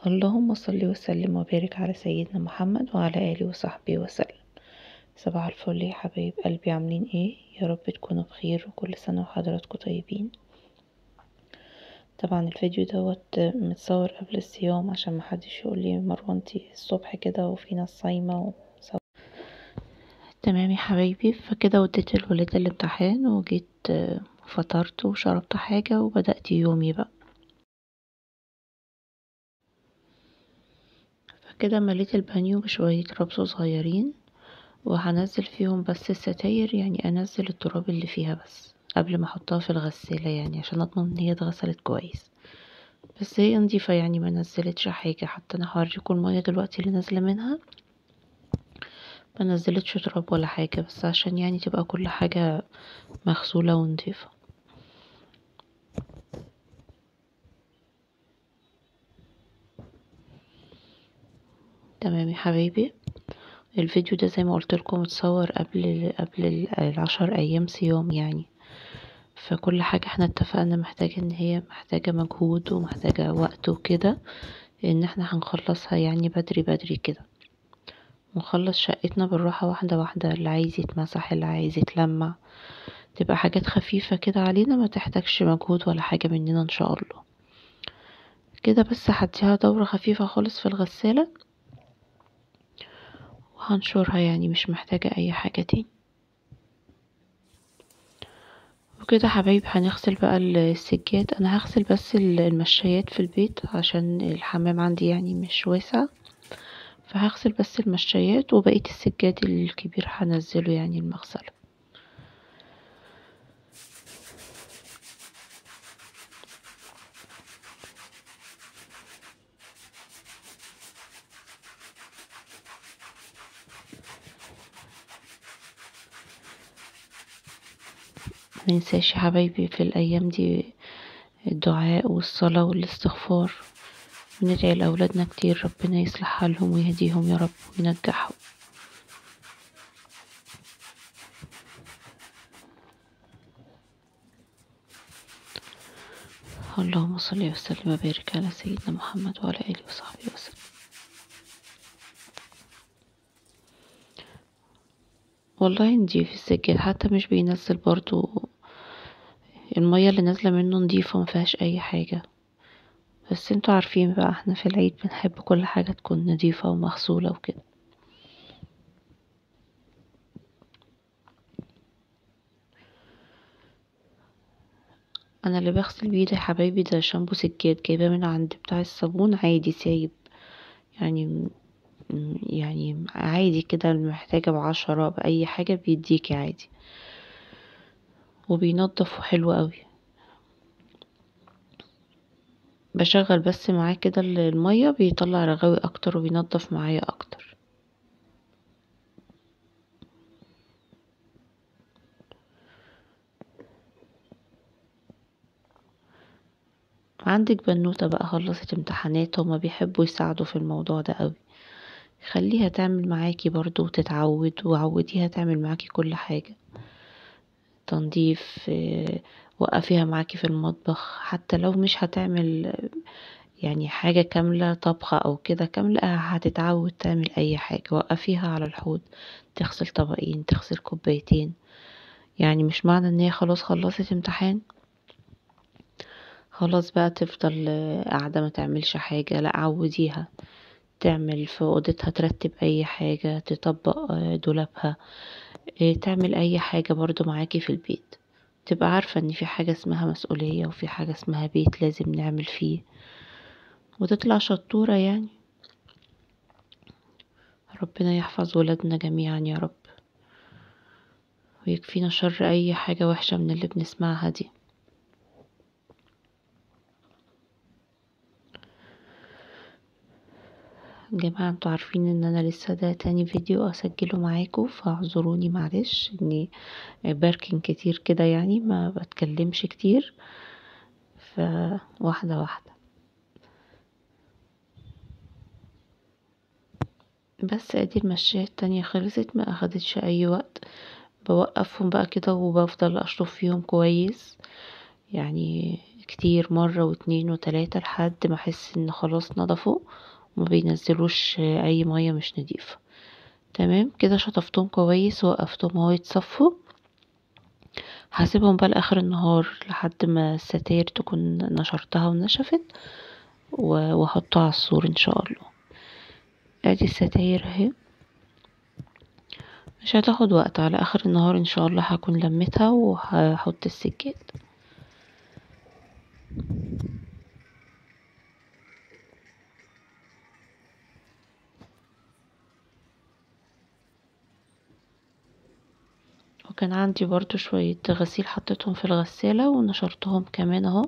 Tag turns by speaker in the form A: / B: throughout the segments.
A: اللهم صل وسلم وبارك على سيدنا محمد وعلى آله وصحبه وسلم. صباح الفل يا حبايب قلبي، عاملين ايه؟ يا رب تكونوا بخير وكل سنة وحضراتكم طيبين. طبعا الفيديو دوت متصور قبل الصيام عشان محدش يقول لي مروه انتي الصبح كده وفي ناس صايمه. تمام يا حبايبي، فكده وديت الولاد الامتحان وجيت فطرت وشربت حاجة وبدأت يومي بقى. فكده مليت البانيو بشوية ربص صغيرين وهنزل فيهم بس الستاير، يعني انزل التراب اللي فيها بس قبل ما احطها في الغسالة، يعني عشان اضمن ان هي اتغسلت كويس. بس هي نظيفة يعني ما نزلتش حاجة. حتى انا هوريكم المية دلوقتي اللي نازلة منها ما نزلتش تراب ولا حاجة، بس عشان يعني تبقى كل حاجة مغسولة ونظيفة. تمام يا حبايبي، الفيديو ده زي ما قلت لكم اتصور قبل 10 ايام صيام يعني، فكل حاجة احنا اتفقنا محتاجة ان هي محتاجة مجهود ومحتاجة وقت وكده، ان احنا هنخلصها يعني بدري بدري كده، ونخلص شقتنا بالراحة واحدة واحدة، اللي عايز يتمسح اللي عايز يتلمع، تبقى حاجات خفيفة كده علينا ما تحتاجش مجهود ولا حاجة مننا ان شاء الله. كده بس هديها دورة خفيفة خالص في الغسالة وهنشرها، يعني مش محتاجة اي حاجة تاني. وكده حبايب هنغسل بقى السجاد. انا هغسل بس المشايات في البيت عشان الحمام عندي يعني مش واسع، فهغسل بس المشايات وبقية السجاد الكبير هنزله يعني المغسلة. مننساش يا حبايبي في الايام دي الدعاء والصلاة والاستغفار، وندعي لأولادنا كتير ربنا يصلح حالهم ويهديهم يا رب وينجحهم. اللهم صل وسلم وبارك على سيدنا محمد وعلى آله وصحبه وسلم. والله نضيف السجاد، حتى مش بينزل برضو المية اللي نازلة منه نضيفة مفيهاش اي حاجة. بس انتوا عارفين بقى احنا في العيد بنحب كل حاجة تكون نضيفة ومغسولة وكده. انا اللي بغسل بيه ده يا حبايبي ده شامبو سجاد جايباه من عند بتاع الصابون عادي سايب، يعني عادي كده، محتاجة ب10 بأي حاجة بيديكي عادي، وبينضف وحلو قوي. بشغل بس معاه كده المية بيطلع رغاوي اكتر وبينضف معايا اكتر. عندك بنوتة بقى خلصت امتحانات، هما بيحبوا يساعدوا في الموضوع ده قوي، خليها تعمل معاكي برضو وتتعود، وعوديها تعمل معاكي كل حاجة، تنظيف، وقفيها معاكي في المطبخ، حتى لو مش هتعمل يعني حاجة كاملة طبخة او كده كاملة هتتعود تعمل اي حاجة. وقفيها على الحوض تغسل طبقين تغسل كوبايتين، يعني مش معنى ان هي خلاص خلصت امتحان خلاص بقى تفضل قاعدة ما تعملش حاجة، لا عوديها تعمل في اوضتها، ترتب اي حاجة، تطبق دولابها، تعمل اي حاجة برضو معاكي في البيت، تبقى عارفة ان في حاجة اسمها مسؤولية وفي حاجة اسمها بيت لازم نعمل فيه، وتطلع شطورة يعني. ربنا يحفظ ولادنا جميعا يا رب، ويكفينا شر اي حاجة وحشة من اللي بنسمعها دي. جماعة انتوا عارفين ان انا لسه ده تاني فيديو اسجله معاكم، فاعذروني معلش اني بركن كتير كده، يعني ما بتكلمش كتير، فواحدة واحدة. بس ادي المشاية التانية خلصت، ما اخدتش اي وقت، بوقفهم بقى كده وبفضل اشطف فيهم كويس، يعني كتير، مرة واتنين وتلاتة، لحد ما احس ان خلاص نضفوا وما بينزلوش اي مية مش نضيفة. تمام كده شطفتهم كويس ووقفتهم اهو يتصفوا. هسيبهم بقى لاخر النهار لحد ما الستاير تكون نشرتها ونشفت، واحطها على السور ان شاء الله. ادي الستاير اهي، مش هتاخد وقت، على اخر النهار ان شاء الله هكون لميتها وهحط السجاد. وكان عندي برضو شوية غسيل حطيتهم في الغسالة ونشرتهم كمان اهو.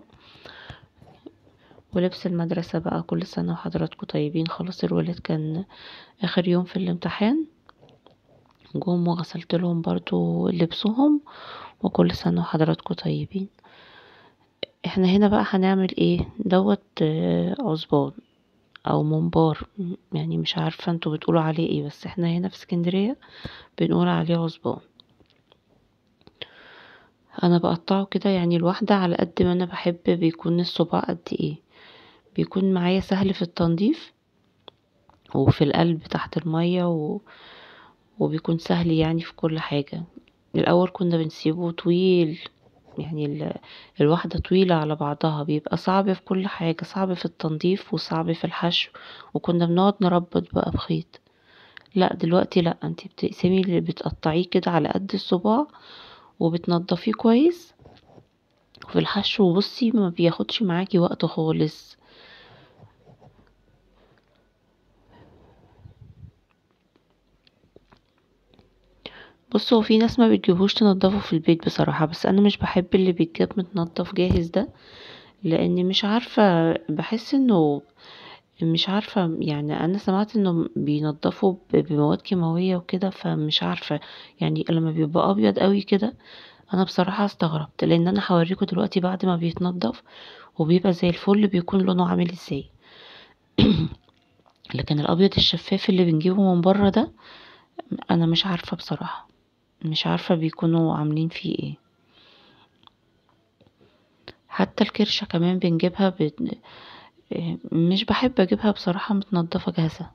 A: ولبس المدرسة بقى، كل سنة وحضراتكم طيبين. خلاص الولاد كان اخر يوم في الامتحان، جم وغسلت لهم برضو لبسهم، وكل سنة وحضراتكم طيبين. احنا هنا بقى هنعمل ايه؟ دوت عصبان او ممبار، يعني مش عارفة انتوا بتقولوا عليه ايه، بس احنا هنا في اسكندرية بنقول عليه عصبان. انا بقطعه كده يعني الواحدة على قد ما انا بحب، بيكون الصباع قد ايه، بيكون معايا سهل في التنظيف وفي القلب تحت المية، وبيكون سهل يعني في كل حاجة. الاول كنا بنسيبه طويل، يعني الواحدة طويلة على بعضها، بيبقى صعب في كل حاجة، صعب في التنظيف وصعب في الحشو، وكنا بنقعد نربط بقى بخيط. لا دلوقتي لا، انتي بتقسمي اللي بتقطعيه كده على قد الصباع وبتنضفيه كويس في الحشو، وبصي ما بياخدش معاكي وقت خالص. بصوا في ناس ما بتجيبوش تنضفه في البيت بصراحة، بس انا مش بحب اللي بيتجاب متنضف جاهز ده، لان مش عارفة بحس انه مش عارفة، يعني انا سمعت انه بينضفوا بمواد كيماوية وكده، فمش عارفة يعني لما بيبقى ابيض قوي كده. انا بصراحة استغربت، لان انا هوريكم دلوقتي بعد ما بيتنضف وبيبقى زي الفل بيكون لونه عامل ازاي. لكن الابيض الشفاف اللي بنجيبه من بره ده انا مش عارفة بصراحة، مش عارفة بيكونوا عاملين فيه ايه. حتى الكرشة كمان بنجيبها مش بحب اجيبها بصراحة متنضفة جاهزة،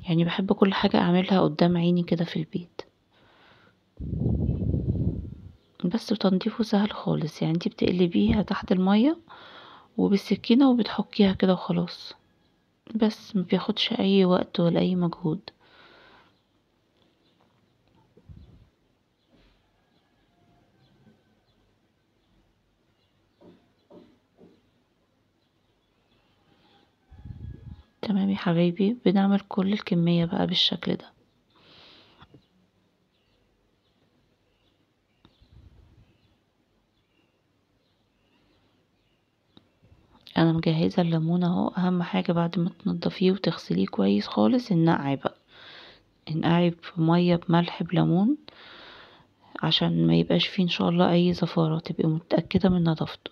A: يعني بحب كل حاجة اعملها قدام عيني كده في البيت. بس وتنظيفه سهل خالص، يعني انتي بتقلبيها تحت المية وبالسكينة وبتحكيها كده وخلاص، بس ما بياخدش اي وقت ولا اي مجهود. تمام يا حبايبي، بنعمل كل الكمية بقى بالشكل ده. انا مجهزة الليمون اهو. اهم حاجة بعد ما تنضفيه وتغسليه كويس خالص النقع بقى، انقعي في مية بملح بليمون عشان ما يبقاش فيه ان شاء الله اي زفارة، تبقي متأكدة من نظافته.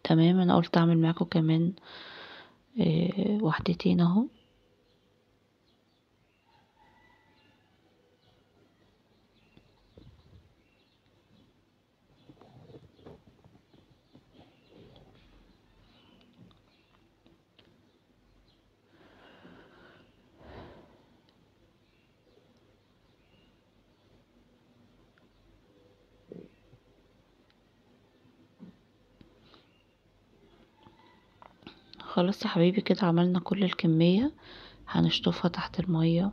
A: تمام، انا قلت اعمل معاكم كمان واحدتين اهو. خلاص يا حبايبي كده عملنا كل الكمية، هنشطفها تحت المية.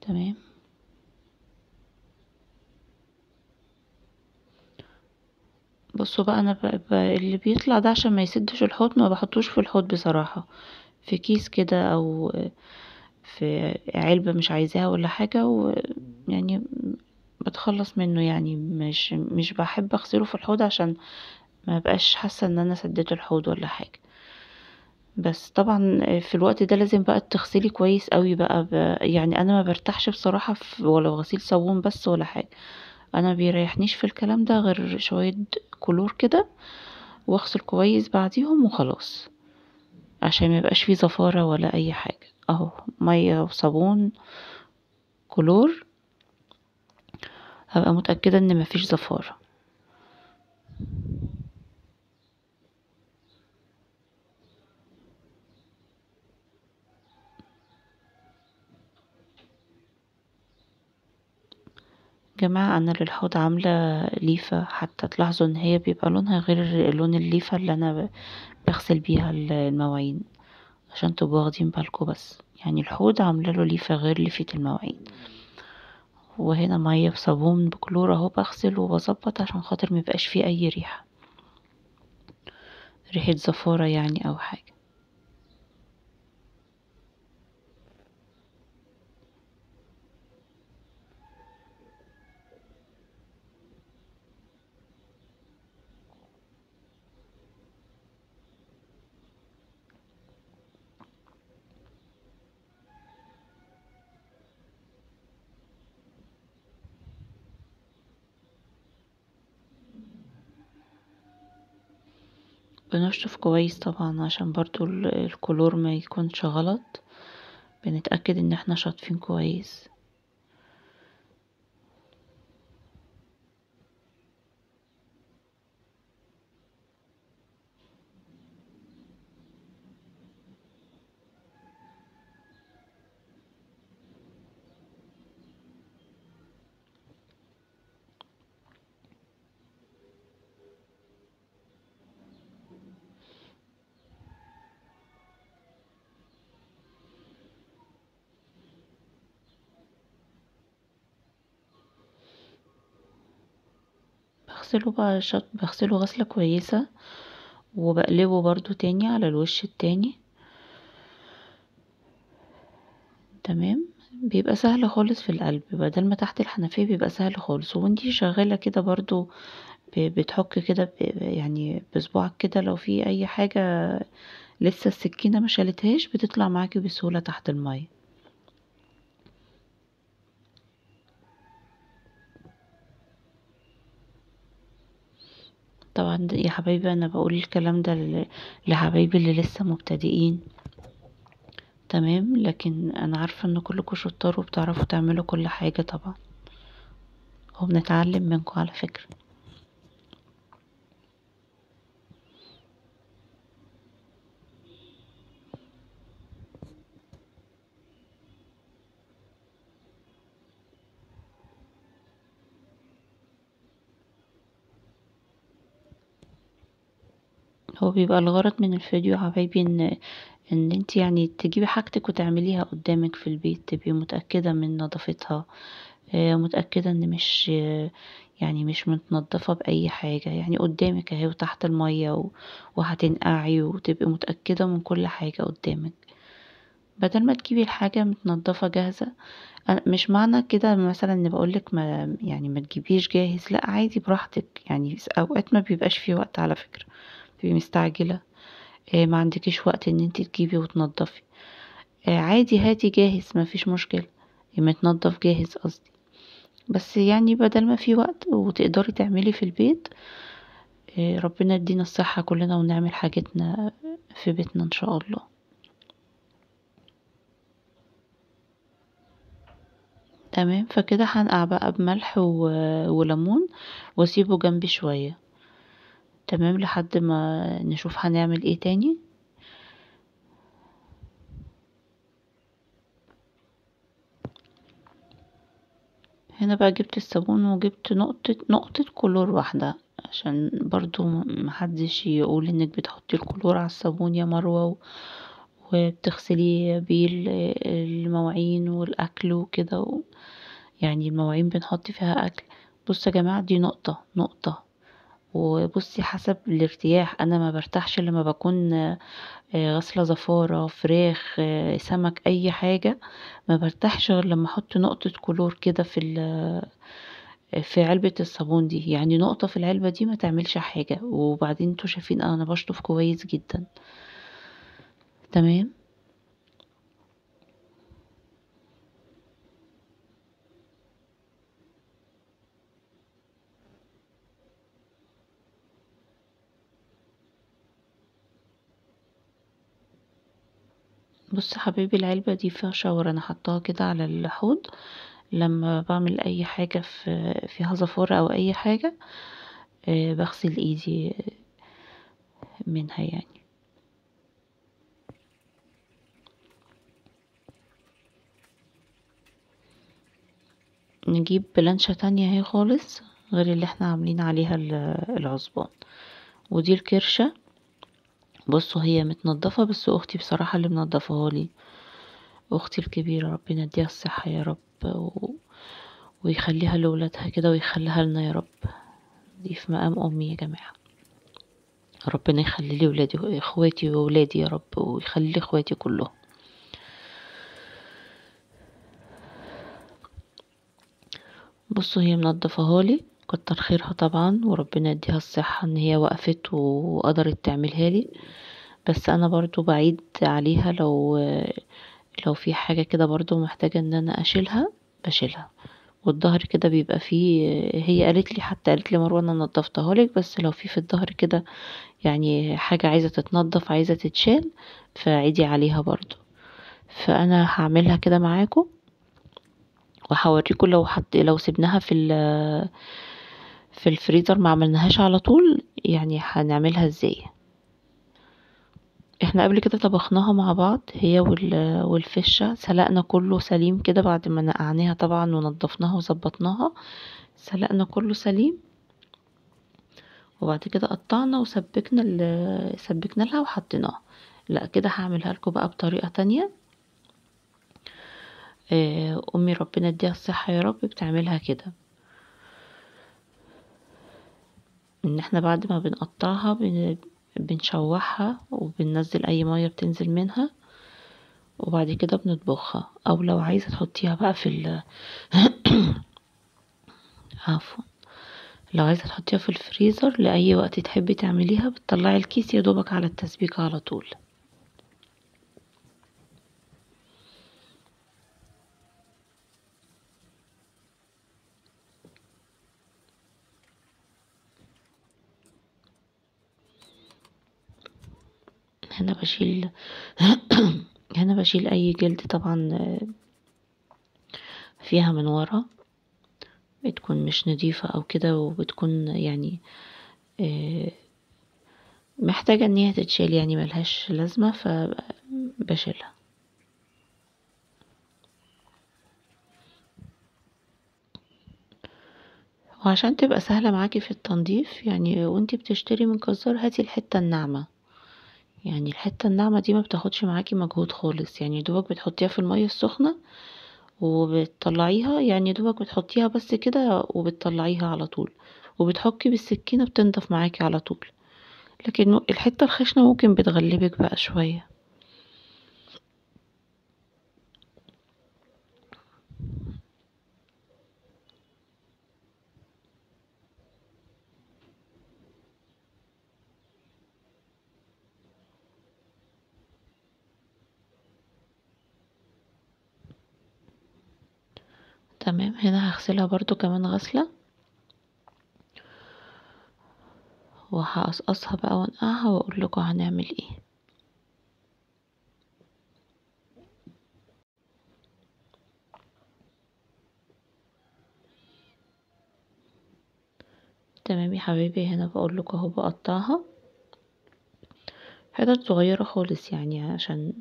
A: تمام، بصوا بقى انا اللي بيطلع ده عشان ما يسدش الحوض ما بحطوش في الحوض بصراحة، في كيس كده او في علبة مش عايزاها ولا حاجة، ويعني بتخلص منه، يعني مش بحب اغسله في الحوض عشان ما بقاش حاسه ان انا سديت الحوض ولا حاجه. بس طبعا في الوقت ده لازم بقى تغسلي كويس قوي بقى، يعني انا ما برتاحش بصراحه في ولا غسيل صابون بس ولا حاجه، انا بيريحنيش في الكلام ده غير شويه كلور كده واغسل كويس بعديهم وخلاص، عشان ما يبقاش فيه زفاره ولا اي حاجه. اهو ميه وصابون كلور. ابقى متأكدة ان مفيش زفارة. جماعة انا للحوض عاملة ليفة، حتى تلاحظوا ان هي بيبقى لونها غير لون الليفة اللي انا بغسل بيها المواعين، عشان تبقوا واخدين بالكم. بس يعني الحوض عاملة له ليفة غير ليفة المواعين. وهنا مية بصابون بكلور اهو، بغسل وبظبط عشان خاطر ميبقاش فيه اي ريحة، ريحة زفارة يعني او حاجة. بنشطف كويس طبعا عشان برضو الكلور ما يكونش غلط، بنتأكد ان احنا شاطفين كويس. بغسله بقى بغسله غسلة كويسة، وبقلبه برضو تاني على الوش التاني. تمام، بيبقى سهل خالص في القلب، بدل ما تحت الحنفية بيبقى سهل خالص. وانتي شغالة كده برضو بتحك كده يعني بصباعك كده، لو في اي حاجة لسه السكينة ما شالتهاش بتطلع معاكي بسهولة تحت المية. طبعا يا حبايبي انا بقول الكلام ده لحبايبي اللي لسه مبتدئين، تمام، لكن انا عارفة ان كلكم شطار وبتعرفوا تعملوا كل حاجة طبعا، وبنتعلم منكم على فكرة. هو بيبقى الغرض من الفيديو يا حبايبي ان انت يعني تجيبي حاجتك وتعمليها قدامك في البيت، تبقي متأكدة من نظافتها، متأكدة ان مش يعني مش متنضفة بأي حاجة، يعني قدامك اهي وتحت المية وهتنقعي وتبقي متأكدة من كل حاجة قدامك، بدل ما تجيبي الحاجة متنضفة جاهزة. مش معنى كده مثلا ان بقولك ما يعني ما تجيبيش جاهز، لا عادي براحتك، يعني اوقات ما بيبقاش في وقت على فكرة، تبقي مستعجلة، ما عندكيش وقت ان انت تجيبي وتنضفي، عادي هاتي جاهز ما فيش مشكلة، متنضف جاهز قصدي، بس يعني بدل ما في وقت وتقدري تعملي في البيت. ربنا يدينا الصحة كلنا ونعمل حاجتنا في بيتنا ان شاء الله. تمام، فكده هنقع بقى بملح وليمون واسيبه جنبي شوية، تمام، لحد ما نشوف هنعمل ايه تاني. هنا بقى جبت الصابون وجبت نقطة كلور واحدة، عشان برضو محدش يقول انك بتحطي الكلور على الصابون يا مروة وبتغسلي بيه المواعين والاكل وكده، يعني المواعين بنحط فيها اكل. بصوا يا جماعة دي نقطة، وبصي حسب الارتياح، انا ما برتاحش لما بكون غاسله زفاره، فراخ، سمك، اي حاجه، ما برتاحش غير لما احط نقطه كلور كده في علبه الصابون دي، يعني نقطه في العلبه دي ما تعملش حاجه. وبعدين انتوا شايفين انا بشطف كويس جدا، تمام. بص حبايبي العلبة دي فيها شاور، انا حطاها كده على الحوض لما بعمل اي حاجة فيها زفارة او اي حاجة بغسل ايدي منها يعني. نجيب بلانشة تانية اهي خالص غير اللي احنا عاملين عليها العصبان. ودي الكرشة، بصوا هي متنضفة، بس اختي بصراحة اللي منضفاها لي، اختي الكبيرة ربنا يديها الصحة يا رب ويخليها لولادها كده ويخليها لنا يا رب. دي في مقام امي يا جماعة، ربنا يخلي لي ولادي اخواتي وولادي يا رب، ويخلي لي اخواتي كلهم. بصوا هي منضفاها لي، كتر خيرها طبعا، وربنا يديها الصحة ان هي وقفت وقدرت تعملها لي. بس انا برضو بعيد عليها لو في حاجة كده برضو محتاجة ان انا اشيلها بشيلها. والظهر كده بيبقى فيه، هي قالت لي، حتى قالت لي مروة انا نضفتها لك، بس لو في الظهر كده يعني حاجة عايزة تتنضف عايزة تتشال فعيدي عليها برضو. فانا هعملها كده معاكم وهوريكم لو سيبناها في الفريزر ما عملناهاش على طول يعني هنعملها ازاي. احنا قبل كده طبخناها مع بعض هي والفشة، سلقنا كله سليم كده بعد ما نقعناها طبعا ونضفناها وظبطناها، سلقنا كله سليم، وبعد كده قطعنا وسبكنا سبكنا لها وحطيناها. لا كده هعملها لكم بقى بطريقة تانية. امي ربنا يديها الصحة يا رب بتعملها كده، ان احنا بعد ما بنقطعها بنشوحها وبننزل اي مية بتنزل منها، وبعد كده بنطبخها. او لو عايزة تحطيها بقى في عفوا، لو عايزة تحطيها في الفريزر لأي وقت تحبي تعمليها بتطلعي الكيس يا دوبك على التسبيكة على طول. هنا بشيل هنا بشيل اي جلد طبعا فيها من ورا، بتكون مش نظيفة او كده، وبتكون يعني محتاجة ان هي تتشال، يعني ملهاش لازمة، فبشيلها. وعشان تبقى سهلة معاكي في التنظيف يعني وانتي بتشتري من جزار هاتي الحتة الناعمة، يعني الحتة الناعمة دي ما بتاخدش معاكي مجهود خالص، يعني دوبك بتحطيها في المية السخنة وبتطلعيها، يعني دوبك بتحطيها بس كده وبتطلعيها على طول، وبتحكي بالسكينة بتنضف معاكي على طول. لكن الحتة الخشنة ممكن بتغلبك بقى شوية. تمام، هنا هغسلها برضو كمان غسلة، وهقصقصها بقى وانقعها واقول لكم هنعمل ايه. تمام يا حبايبي، هنا بقول لكم اهو بقطعها حتت صغيرة خالص، يعني عشان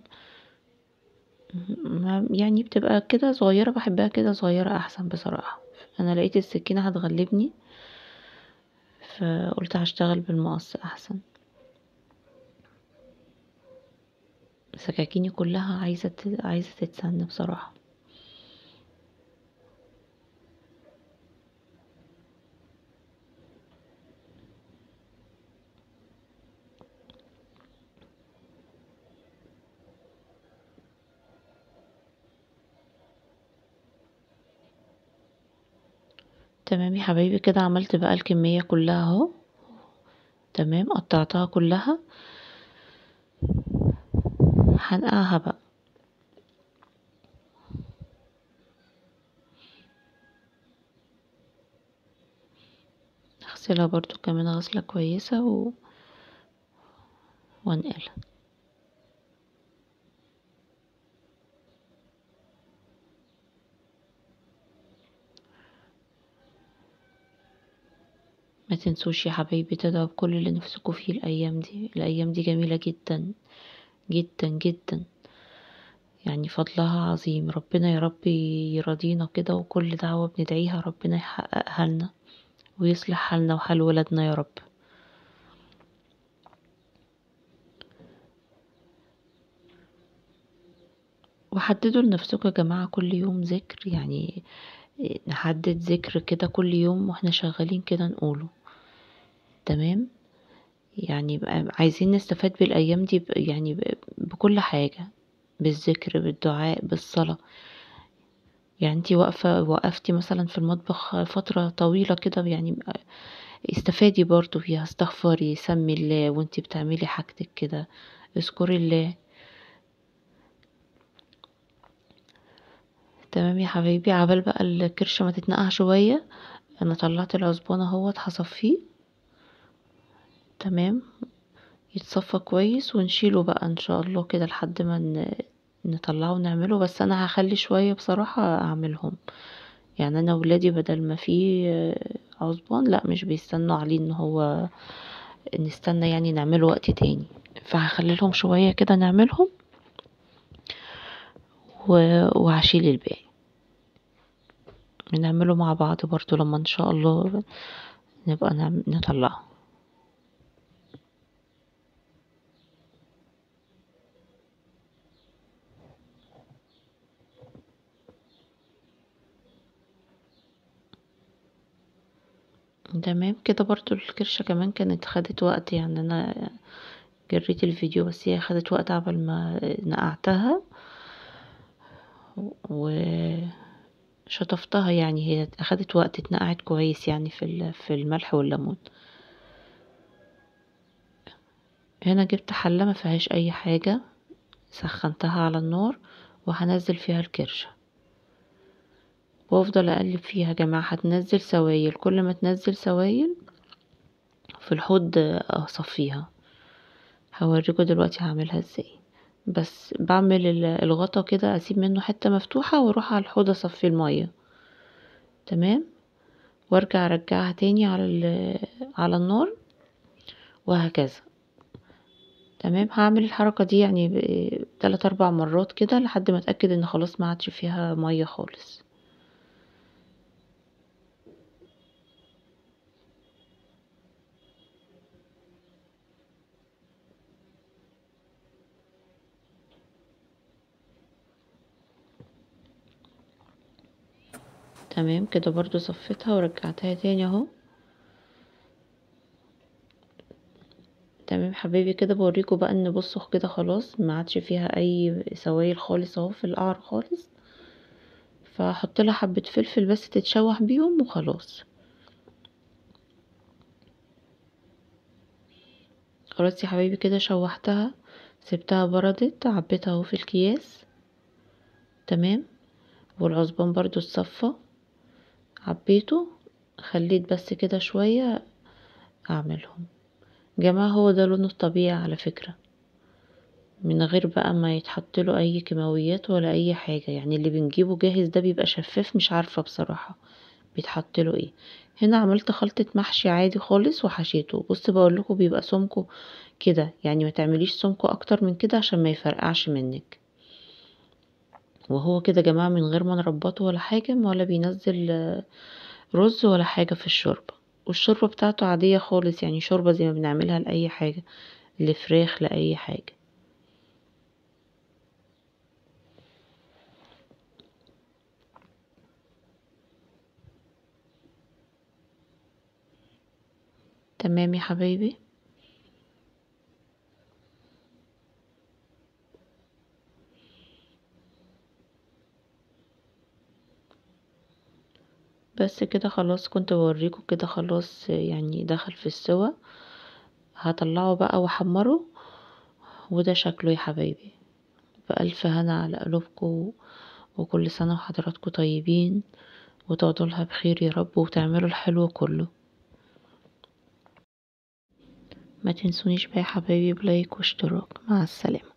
A: يعني بتبقى كده صغيرة، بحبها كده صغيرة احسن بصراحة. انا لقيت السكينة هتغلبني فقلت هشتغل بالمقص احسن. سكاكيني كلها عايزة تتسن بصراحة. تمام يا حبايبي، كده عملت بقى الكمية كلها اهو. تمام، قطعتها كلها، هنقعها بقى. اغسلها برضو كمان غسلة كويسة وانقلها. ما تنسوش يا حبايبي تدعوا بكل اللي نفسكوا فيه الايام دي. الايام دي جميلة جدا جدا جدا، يعني فضلها عظيم. ربنا يا رب يرضينا كده، وكل دعوة بندعيها ربنا يحققها لنا ويصلح حالنا وحال ولادنا يا رب. وحددوا لنفسكم يا جماعة كل يوم ذكر، يعني نحدد ذكر كده كل يوم واحنا شغالين كده نقوله. تمام، يعني عايزين نستفاد بالأيام دي يعني بكل حاجة، بالذكر، بالدعاء، بالصلاة. يعني انتي وقفتي مثلا في المطبخ فترة طويلة كده، يعني استفادي برضو فيها، استغفري، سمي الله وانتي بتعملي حاجتك كده، اذكري الله. تمام يا حبايبي. عبال بقى الكرشة ما تتنقع شوية، انا طلعت العزبان اهوت هصفيه. تمام، يتصفى كويس ونشيله بقى ان شاء الله كده لحد ما نطلعه ونعمله. بس انا هخلي شوية بصراحة اعملهم، يعني انا ولادي بدل ما فيه عزبان لا مش بيستنوا عليه ان هو نستنى يعني نعمله وقت تاني، فهخلي لهم شوية كده نعملهم وهشيل الباقي نعمله مع بعض برضو لما ان شاء الله نبقى نطلعه. تمام كده. برضو الكرشة كمان كانت خدت وقت، يعني انا جريت الفيديو بس هي خدت وقت عبال ما نقعتها وشطفتها، يعني هي اخدت وقت اتنقعت كويس يعني في الملح والليمون. هنا جبت حلة ما فيهاش اي حاجة، سخنتها على النار وهنزل فيها الكرشة وافضل اقلب فيها يا جماعة. هتنزل سوائل، كل ما تنزل سوائل في الحوض اصفيها. هوريكم دلوقتي هعملها ازاي. بس بعمل الغطا كده، اسيب منه حتة مفتوحة واروح على الحوض اصفي المية. تمام، وارجع ارجعها تاني على النار وهكذا. تمام، هعمل الحركة دي يعني 3-4 مرات كده لحد ما اتأكد ان خلاص ما عادش فيها مية خالص. تمام كده برضو صفيتها ورجعتها تاني اهو. تمام حبايبي، كده بوريكم بقى ان بصوا كده خلاص ما عادش فيها اي سوائل خالص اهو في القعر خالص. فهحط لها حبة فلفل بس تتشوح بيهم وخلاص. خلاص يا حبايبي كده شوحتها، سبتها بردت، عبيتها اهو في الكياس. تمام، والعصبان برضو اتصفى، عبيته، خليت بس كده شوية اعملهم. جماعة هو ده لونه الطبيعي على فكرة، من غير بقى ما يتحط له اي كيماويات ولا اي حاجة. يعني اللي بنجيبه جاهز ده بيبقى شفاف، مش عارفة بصراحة بيتحط له ايه. هنا عملت خلطة محشي عادي خالص وحشيته. بص بقول لكم بيبقى سمكه كده، يعني ما تعمليش سمكه اكتر من كده عشان ما يفرقعش منك. وهو كده يا جماعة من غير ما نربطه ولا حاجة، ولا بينزل رز ولا حاجة في الشوربة. والشوربة بتاعته عادية خالص، يعني شوربة زي ما بنعملها لأي حاجة، لفراخ لأي حاجة. تمام يا حبايبي. بس كده خلاص، كنت بوريكم كده خلاص يعني دخل في السوا. هطلعه بقى واحمره، وده شكله يا حبايبي. بألف هنا على قلوبكم، وكل سنة وحضراتكم طيبين، وتقعدوا لها بخير يا رب، وتعملوا الحلو كله. ما تنسونيش بقى يا حبايبي بلايك واشتراك. مع السلامة.